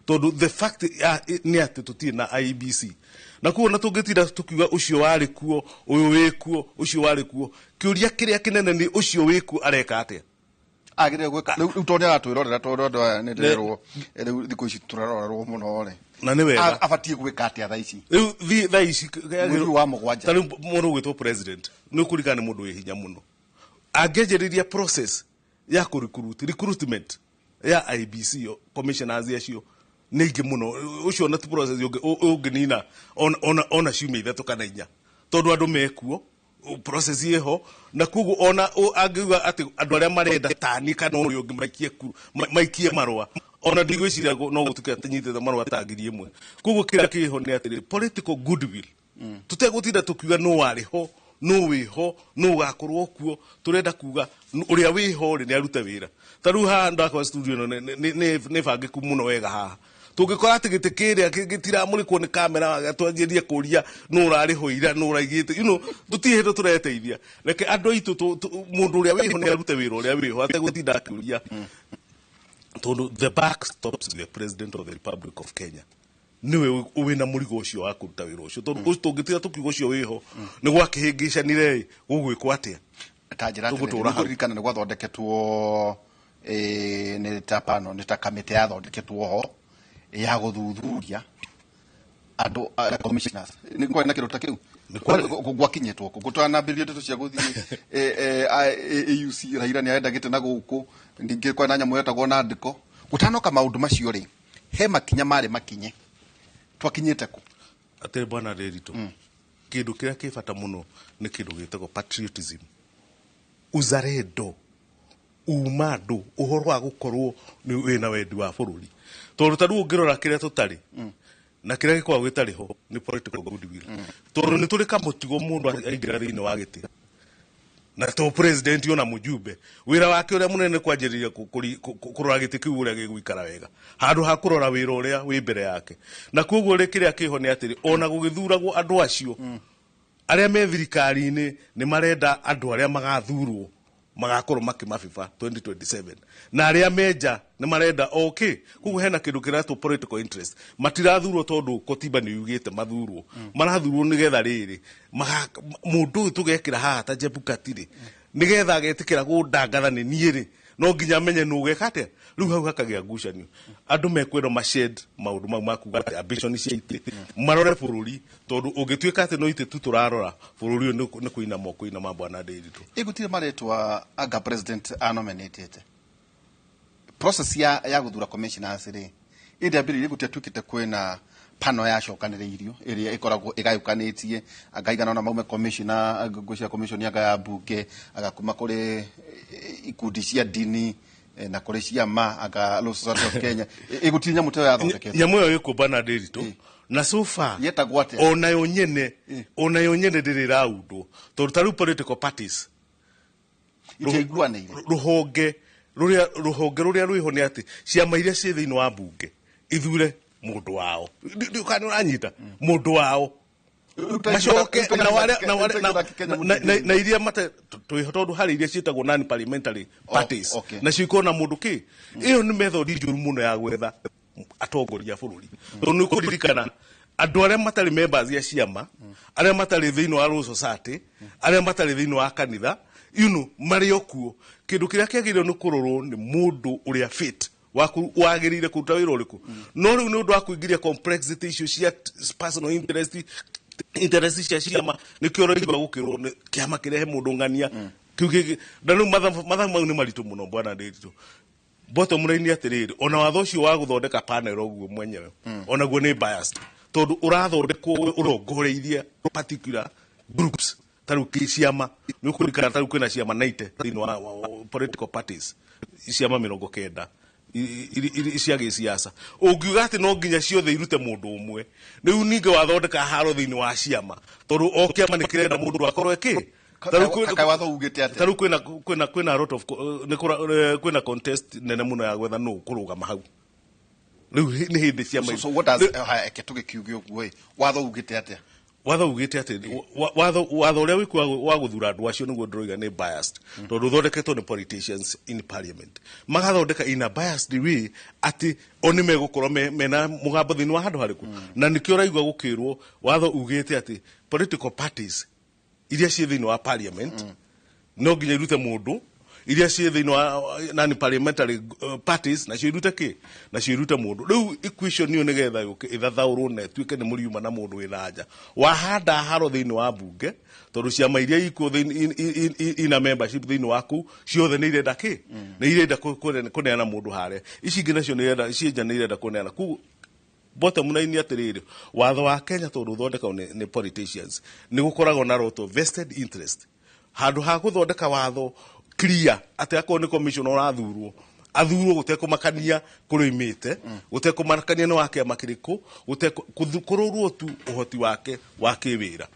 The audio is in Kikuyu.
Tondũ the fact nĩ atĩ tũtirĩ na IEBC, na koguo na tũngĩtinda tũkiuga ũcio warĩ kuo, ũyũ wĩ kuo, ũcio warĩ kuo, kĩũria kĩrĩa kĩnene nĩ ũcio wĩ kuo areka atĩa? Agĩrĩire gwĩka rĩu tondũ nĩ aratwĩrorera, tondũ andũ aya nĩ ndĩrerwo rĩu thikũ ici tũrarorerwo mũno rĩ. Na nĩ wega. Abatiĩ gwĩka atĩa thaa ici? Rĩu thaa ici Mweri wa 7. Ta rĩu mũndũ ũgwĩtwo president nĩ ũkũririkana nĩ mũndũ wĩ hinya mũno. Angĩanjĩrĩria process ya kũ recruit, recruitment ya IEBC yo, commissioners acio nĩ aingĩ mũno. Ũcio ona ti process ũngĩnina ona ciumia 3 kana 4, tondũ andũ mekuo, process ĩho. Na koguo ona angiuga atĩ andũ arĩa marenda tani kana ũrĩa ũngĩ maikie maikie marũa, ona ndigwĩciria no gũtuĩke atĩ marũa ta 1000. Koguo kĩrĩa kĩho nĩ atĩrĩ, political goodwill, tũtegũtinda tũkiuga nũ warĩ ho, nũ wĩho, nũ ũgakorwo kuo. Tũrenda kuga ũrĩa wĩho rĩ, nĩ arute wĩra. Ta rĩu haha ndakwa studio ĩno nĩ bangĩku mũno wega. Haha tũngĩkora atĩ gĩtĩ kĩrĩa gĩtiramũrĩkwo nĩ kamera, twanjĩrie kũria nũ ũrarĩ ho ira, nũ ũraigĩte, tũtirĩ hĩndĩ tũreteithia. Reke andũ aitũ mũndũ ũrĩa wĩho nĩ arute wĩra ũrĩa wĩho ategũtinda akĩũria, tondũ the buck stops with the President of the Republic of Kenya. Niwe wĩna mũrigo ũcio wa kũruta wĩra ũcio, tondũ tũngĩtiga tũkiuga ũcio wĩho nĩ gwakĩhĩngĩcanire ĩ, gũgwĩkwo atĩa? Ta njĩra atĩrĩrĩ, Tũgũtũũra hau. Nĩkũririkana nĩ gwathondeketwo nĩ ta pano, nĩ ta kamĩtĩ yathondeketwo ho ya gũthuthuria andũ a commissioners. Nĩ kwarĩ na kĩndũ ta kĩu? Nĩ kwarĩ. Gwakinyĩtwo kũ gũtanambĩrĩria ndeto cia gũthiĩ AUC, Raila nĩ arenda gĩtĩ na gũkũ, ningĩ kwarĩ na nyamũ yetagwo nandĩko. Gũtanoka maũndũ macio rĩ, he makinya marĩ makinye, twakinyĩte kũ? Atĩrĩ bwana Nderitu, kĩndũ kĩrĩa kĩ bata mũno nĩ kĩndũ gĩtagwo patriotism, uzalendo, uma andũ, ũhoro wa gũkorwo nĩ wĩna wendi wa bũrũri. Tondũ ta rĩu ũngĩrora kĩrĩa tũtarĩ na kĩrĩa gĩkoragwo gĩtarĩ ho nĩ political goodwill, tondũ nĩ tũrĩ kamũtigo mũndũ aingĩra thĩinĩ wa gĩtĩ na to president ona mũjumbe, wĩra wake ũrĩa mũnene nĩ kwanjĩrĩria kũrora gĩtĩ kĩu ũrĩa gĩgũikara wega, handũ ha kũrora wĩra ũrĩa wĩ mbere yake. Na koguo rĩ, kĩrĩa kĩho nĩ atĩrĩ, ona gũgĩthuragwo andũ acio arĩa me thirikari-inĩ, nĩ marenda andũ arĩa magathurwo magakorwo makĩmabiba 2027, na arĩa menja nĩ marenda okay. Koguo hena kĩndũ kĩretwo political interest. Matirathurwo tondũ kotiba nĩ yugĩte mathurwo, marathurwo nĩgetha rĩrĩ mũndũ ũyũ tũgekĩra haha ta Chebukati rĩ, nĩgetha agetĩkĩra gũndangatha nĩ niĩ rĩ, no nginya amenye nũ ũgeka atĩa. Rĩu hau hakagĩa ngucanio. Andũ mekwendwo mashed maũndũ mau makuga atĩ ambition cia itĩ, marore bũrũri, tondũ ũngĩtuĩka atĩ no itĩ tu tũrarora, bũrũri ũyũ nĩ kũinama ũkũinama, bwana Ndiritu. Ĩgũtirĩ marĩtwa anga president anominatĩte. Process ya gũthura commissioners rĩ, ĩndĩ ambĩrĩirie gũtiatuĩkĩte kwĩna pano yacokanĩrĩirio ĩrĩa ĩkoragwo ĩgayũkanĩtie anga igana ona maume commissioner ngũcia commission anga ya mbunge, anga kuma kũrĩ ikundi cia ndini na kũrĩ ciama, anga Law Society of Kenya. Ĩgũtirĩ nyamũ ta ĩyo yathondeketwo? Nyamũ ĩyo ĩkũ, bwana Ndiritu, na so far Yetagwo atĩa? Onayo nyene ndĩrĩ ĩraundwo, tondũ ta rĩu political parties Itiaiguanĩire. Rũhonge rũrĩa rwĩho nĩ atĩ ciama iria ciĩ thĩinĩ wa mbunge ithure mũndũ wao. Kana ũranyita mũndũ wao macoke na warĩa na iria mate twĩho, tondũ harĩ iria ciĩtagwo non parliamentary parties, nacio ikorwo na mũndũ kĩ. Ĩyo nĩ method njũru mũno ya gwetha atongoria a bũrũri, tondũ nĩ ũkũririkana andũ arĩa matarĩ members ya ciama, arĩa matarĩ thĩinĩ wa Law Society, arĩa matarĩ thĩinĩ wa kanitha, marĩ o kuo. Kĩndũ kĩrĩa kĩagĩrĩirwo nĩ kũrorwo nĩ mũndũ ũrĩa fit wagĩrĩire kũruta wĩra ũrĩkũ. No rĩu nĩ ũndũ wa kũingĩria complexity icio cia personal interest cia ciama, nĩkĩo ũraigua gũkĩrwo nĩ kĩama kĩrehe mũndũ ng'ania kĩu na rĩu mathabu mau nĩ maritũ mũno, bwana Ndiritu. Bottom line nĩ atĩrĩrĩ, ona watho ũcio wa gũthondeka panel ũguo mwenyewe onaguo nĩ biased, tondũ ũrathondekwo ũrongoreirie particular groups. Ta rĩu ciama, nĩ ũkũririkana ta rĩu kwĩna ciama 90 thĩinĩ wa political parties, ciama 90 cia gĩciaca. Ũngiuga atĩ no nginya ciothe irute mũndũ ũmwe, rĩu ningĩ wathondeka haro thĩinĩ wa ciama, tondũ o kĩama nĩ kĩrenda mũndũ akorwo ĩkĩ. Kaĩ watho ugĩte atĩa? Ta rĩu kwĩna a lot of kwĩna contest nene mũno ya gwetha nũ kũrũgama hau. Rĩu nĩ hĩndĩ ciama So what does, haya, eke tũgĩkiuge ũguo ĩ, watho ugĩte atĩa? Watho ugĩte atĩ watho ũrĩa wĩkuo wa gũthura andũ acio nĩguo ndĩroiga nĩ biased, tondũ ũthondeketwo nĩ politicians in parliament, magathondeka in a biased way atĩ o nĩ megũkorwo mena mũgambo thĩinĩ wa handũ harĩkũ. Na nĩkĩo ũraigua gũkĩrwo watho ugĩte atĩ political parties iria ciĩ thĩinĩ wa parliament no nginya irute mũndũ, iria ciĩ thĩinĩ wa nani parliamentary parties nacio irute kĩ, nacio irute mũndũ. Rĩu equation ĩyo nĩgetha yũke ĩthathaũrwo na ĩtuĩke nĩ mũriuma na mũndũ wĩna nja wahanda haro thĩinĩ wa mbunge, tondũ ciama iria ikuo ina membership thĩinĩ wa kũu ciothe nĩ irenda kĩ, nĩ irenda kũneana mũndũ harĩa, ici ingĩ nacio nĩ irenda ciĩ nja, nĩ irenda kũneana kũu. Bottom line atĩrĩrĩ, watho wa Kenya tondũ ũthondekagwo nĩ politicians, nĩ gũkoragwo na lot of vested interest. Handũ ha gũthondeka watho clear atĩ akorwo nĩ commissioner ũrathurwo, athurwo gũtekũmakania kũrĩa oimĩte, gũtekũmakania nĩ wa kĩama kĩrĩkũ, kũrorwo tu ũhoti wake wa kĩwĩra.